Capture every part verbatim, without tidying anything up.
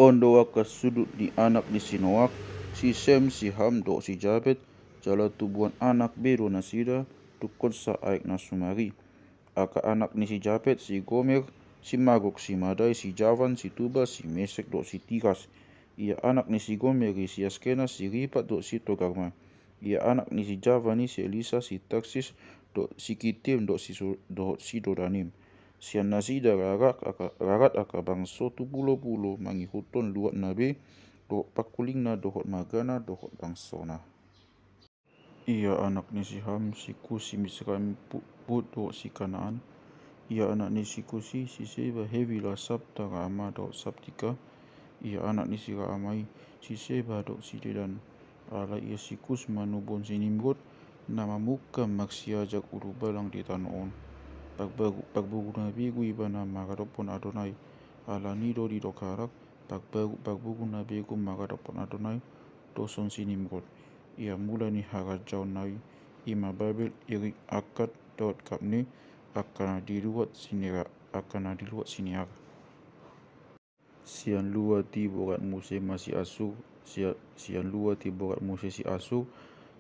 On do angka suhut ni anak ni si Noak, si Sem, si Ham dohot si Japet, jala tubuan anak be do nasida, tungkon sa aek na sumari. Angka anak ni si Japet, si Gomer, si Magog, si Madai, si Javan, si Tubal, si Mesek dohot si Tiras. Ia anak ni si Gomer i si Askenas, si Ripat dohot si Togarma. Ia anak ni si Javan i si Elisa, si Tarsis, dohot si Kitim, dohot si Su-, dohot si Dodanim. Sian nasida rarat angka, rarat angka bangso tu pulo-pulo mangihuthon luatna be, dohot pangkulingna, dohot margana, dohot bangsona. Ia anak ni si Ham, si Kus, si Misraim, Pu-, Put dohot si Kanaan. Ia anak ni si Kus i, si Seba, Hawila, Sabta, Raama dohot Sabtika. Ia anak ni si Raama i, si Seba dohot si Dedan. Alai ia si Kus manubuhon si Nimrod, na mamungka marsiajar ulubalang di tano on. Parbagu-, parbagu na begu ibana maradophon Adonai. Alani do didok halak, parbagu-, parbagu na begu maradophon Adonai, doshon si Nimrod. Ia mula ni harajaonna i, i ma Babel, Erek, Akkad, dohot Kalne, angka na di luat Sinera, angka na di luat Sinear. Sian luat i borat muse ma si Assur, sia-, sian luat i borat muse si Assur,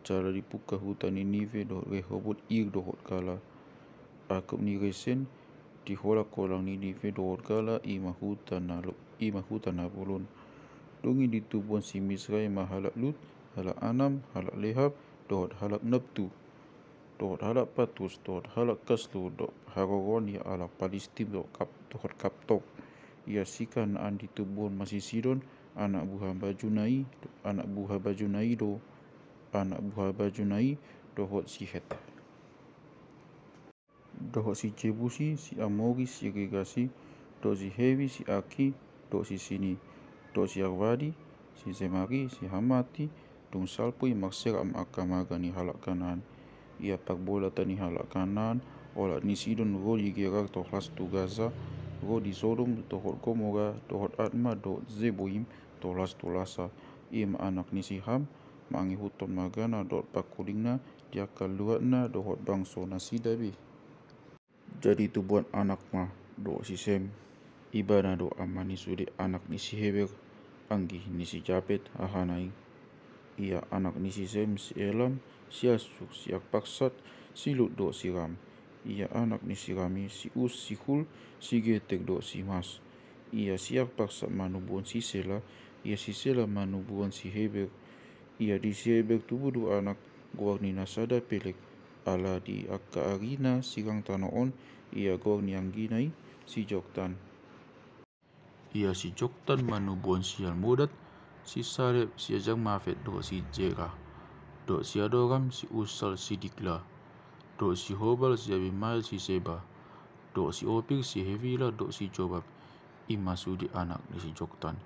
jala dipungka huta Ninive dohot Rehobot, Ir dohot Kala. Angkup ni Resen, diholang-holang Ninive dohot Kala, i ma huta na lo-, i ma huta na bolon. Dung i ditubuhon si Misraim ma halak Lud, halak Anam, halak Lehab, dohot halak Naptu, dohot halak Patrus, dohot halak Kaslu, dohot haroroan ni halak Palistim dohot Kap-, dohot Kaptor. Ia si Kanaan ditubuhon ma si Sidon, anak buha bajuna i, anak buha bajuna i do, anak buha bajuna i, dohot si Het, dohot si Jebusi, si Amori, si Girgasi, dohot si Hewi, si Arki, dohot si Sini, dohot si Arwadi, si Zemari, si Hamati. Dung salpu i marserak ma angka marga ni halak Kanaan. Ia parbolatan ni halak Kanaan, olat ni Sidon ro di Gerar tolhas tu Gaza, ro di Sodom dohot Gomora, dohot Adma dohot Zeboim tolhas tu Lasa. I ma anak ni si Ham, mangihuthon margana dohot pangkulingna, di angka luatna dohot bangso nasida be. Jadi tubuan anak ma dohot si Sem, ibana do ama ni sude anak ni si Heber, anggi ni si Japet, hahana i. Ia anak ni si Sem, si Elam, si Assur, si Arpaksad, si Lud dohot si Ram. Ia anak ni si Ram i, si Us, si Hul, si Geter dohot si Mas. Ia si Arpaksad manubuhon si Sela, ia si Sela manubuhon si Heber. Ia di si Heber tubu do anak, goar ni na sada Peleg, ala di angka arina sirang tano on. Ia goar ni anggina i si Joktan. Ia si Joktan manubuhon si Almodad, si Salep, si Azarmafet dohot si Jera, dohot si Adoram, si Usal, si Dikla, dohot si Hobal, si Abimael, si Seba, dohot si Opir, si Hawila, dohot si Jobab. I ma sude anak ni si Joktan.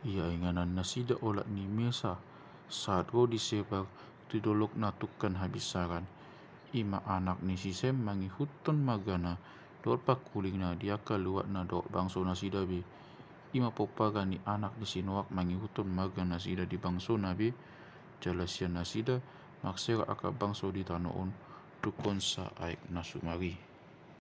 Ia inganan nasida olat ni Mesa, sahat ro di Sebar, tu dolok na tungkan habinsaran. I ma anak ni si Sem mangihuthon margana dohot pangkulingna di angka luatna dohot bangso nasida be. I ma pomparan ni anak ni si Noak mangihuthon marga nasida di bangsona be, jala sian nasida marserak angka bangso di tano on, tungkon sa aek na sumari.